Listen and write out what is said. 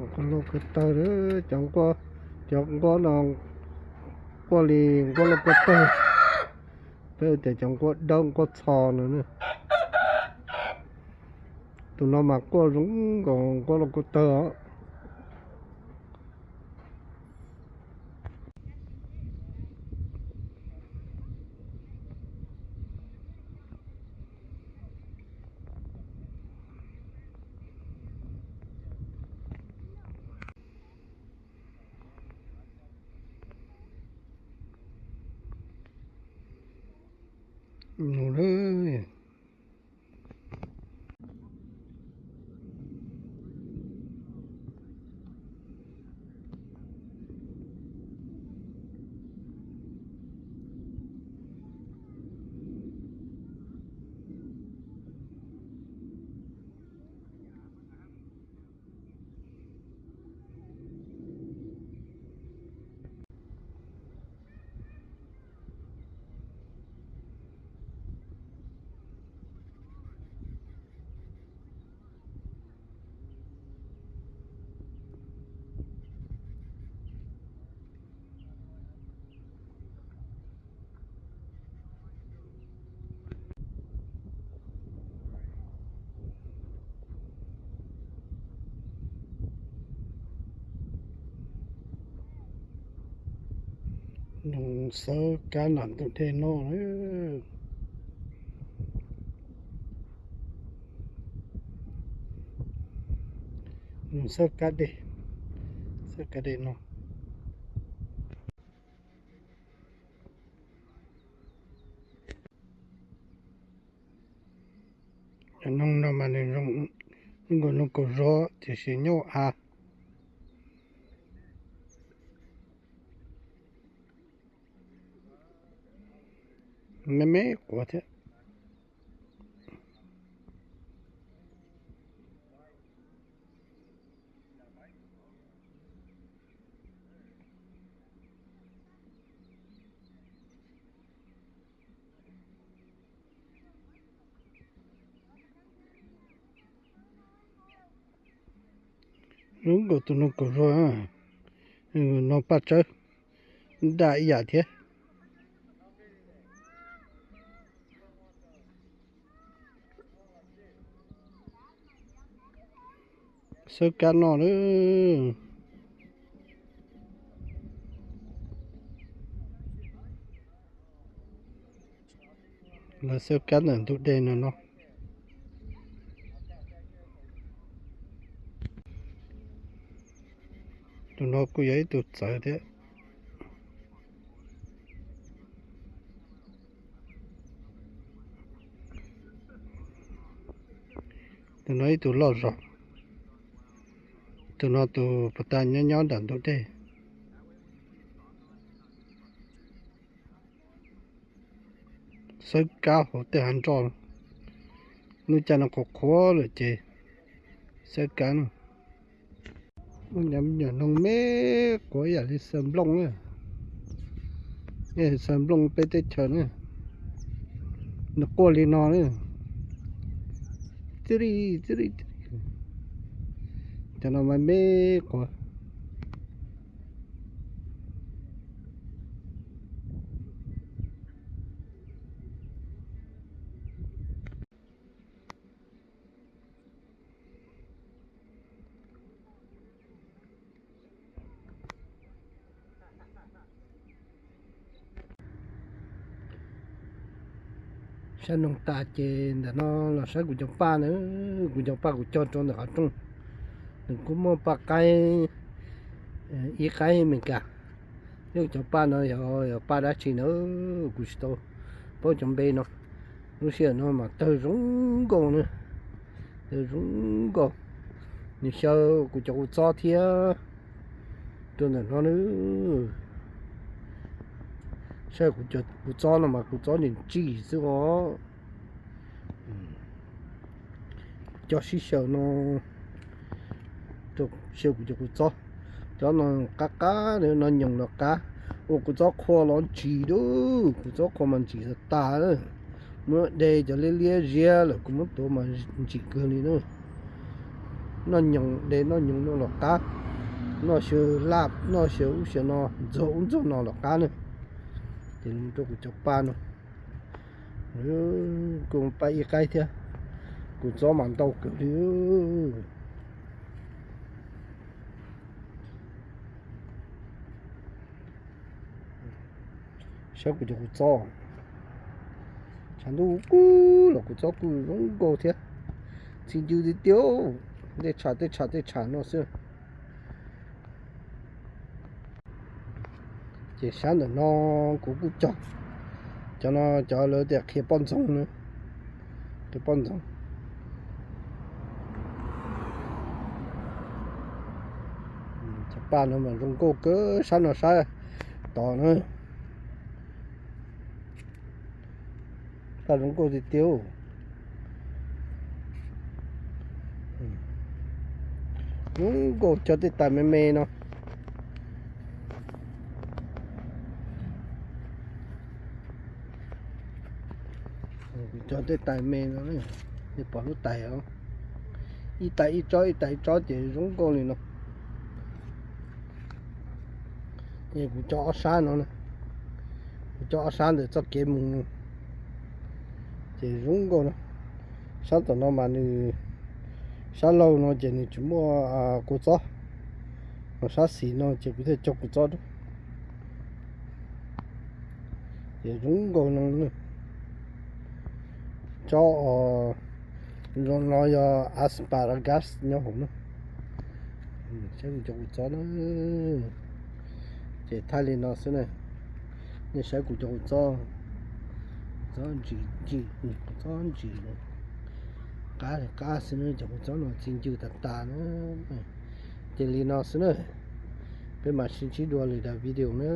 Nquab lauj kua tawg, cov nquab, cov nquab no nquab li nquab lauj kua tawg. Peb tias cov nquab dawb nquab txho no. Tus no mas quaj zoo nkaus nquab lauj kua tawg os. Nws xawb kab nram ntug dej no. Nws xawb kab dej, xawb kab dej no. Cov noog no mas nws zoo nkaus noog kaus zog tiam sis nyob av. Me me quav thiab. Zoo nkaus tus noog kaus zog, noog paj tsawb, daj ib yam thiab. Xawb kab noj lawm. Lawv xawb kab ntawm ntug dej no no. Tus no kuj yog ib tug txawv thiab. Tus no ib tug loj zog. Tus no tus puas tag nyob nyob nram ntug dej. Xawb kab hauv tej hav nroj. Lub caij no qhuav qhuav lawm ces xawb kab no. Muaj me nyuam noog me quav ib yam li xaws nplooj na. Xaws nplooj peb teb chaws na, nws quaj li no na. Txij li, txij li, cov no mas me quav. Saib noog tas ces ntawm no los saib kuv cov paj na, kuv cov paj kuv cog rau ntawm qhov rooj. Nws kuj muaj paj qaib, ib qaib Amelikas, thiab kuv cov paj no yog paj dab tsi na, kuv tsis tau paub cov npe no. Lub sij hawm no mas tawg zoo nkauj na, tawg zoo nkauj. Nws xyaw kuv cov kua txob thiab rau ntawm no na. Saib kuv txob no mas kuv txob ntsim ntsim xwb os. Cov sib xyaw no, xyaw kuv cov kua txob. Cov no qab qab, no nyoos los qab. Ua kua txob qhua los ntsim dub, kua txob qhua mas ntsim tas tas. Muab de cov liab liab ziab lawm kuv muab tuav mas ntsim kawg li na. Noj nyoos de noj nyoos no los qab, noj xyaw laj noj xyaw ub xyaw no ntxuag ub ntxuag no los qab na. Ces rau kuv cov paj no, kuv paj ib qaib thiab, kuv txob mas ntau kawg li. Saib kuv cov kua txob, tshav ntuj kub los kuv txob kuj zoo nkauj thiab, txi ncw tiag tiag, tej tsham tej tsham tej tsham no xwb. Ces sab ntawm no kuv kuj cog, cov no cov lawv tias qhia poj ntxoog na, qhia poj ntxoog. Cov paj no mas zoo nkauj kawg, sab no sab tod na. Paj zoo nkauj tiag tiag. Zoo nkauj cog tej tais me me no. Cog tej tais me no, nej pom lub tais, ib tais ib tsob ib tais ib tsob ces zoo nkauj li no. Kuv cog ob sab no, kuv cog ob sab ntawm txoj kev mus no, ces zoo nkauj no. Sab tom no mas nws, sab laug no ces nws tsis muaj kua txob, ho sab xis no ces kuv thiaj cog kua txob rau. Ces zoo nkauj no. Tsob, zoo no yog asparagus nyob hauv na. Saib kuv cov kua txob na. Ces thaij li no xwb na. Nej saib kuv cov kua txob, txob ntsim ntsim, txob ntsim, qab li qab xwb na, cov kua txob no txi ncw tas tas na. Ces li no xwb na, peb mam sib ntsib dua lwm daim video na.